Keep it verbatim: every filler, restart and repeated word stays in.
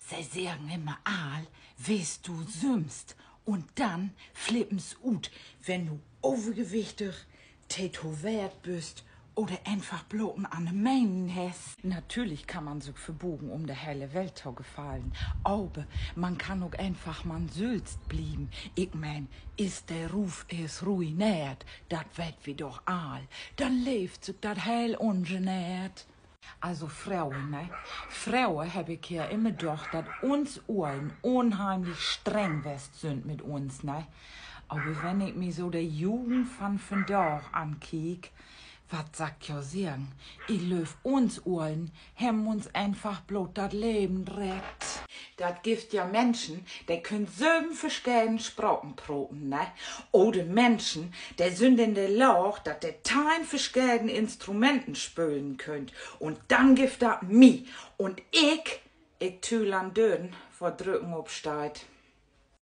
Se seggen immer all: Wees du sülvst. Un denn flippen s' ut, wenn du övergewichtig, tätoweert büst oder eenfach bloot en anner Menen hest. Natürlich kann man sük verbogen, um de hele Welt to gefallen, aver man kann ok eenfach man sülvst blieven. Ik meen, is de Ruf eerst ruineert, dat weet wi doch all, denn leevt sük dat heel ungeneert. Also fröher, ne? Fröher heff ik ja immer dacht, dat uns Ollen unheimlich streng west sünd mit uns, ne? Aver wenn ik mi so de Jugend van vandaag ankiek, wat sall ik jo seggen? Ik glööv, uns Ollen hebben uns eenfach bloot dat Leven reckt. Dat gifft ja Minschen, de köönt söven verscheden Spraken proten, ne? Oder Minschen, de sünd in de Laag, dat de teihn verscheden Instrumenten spölen köönt. Un denn gifft dat mi. Un ik, ik tüül an Dören, wor Drücken op steiht.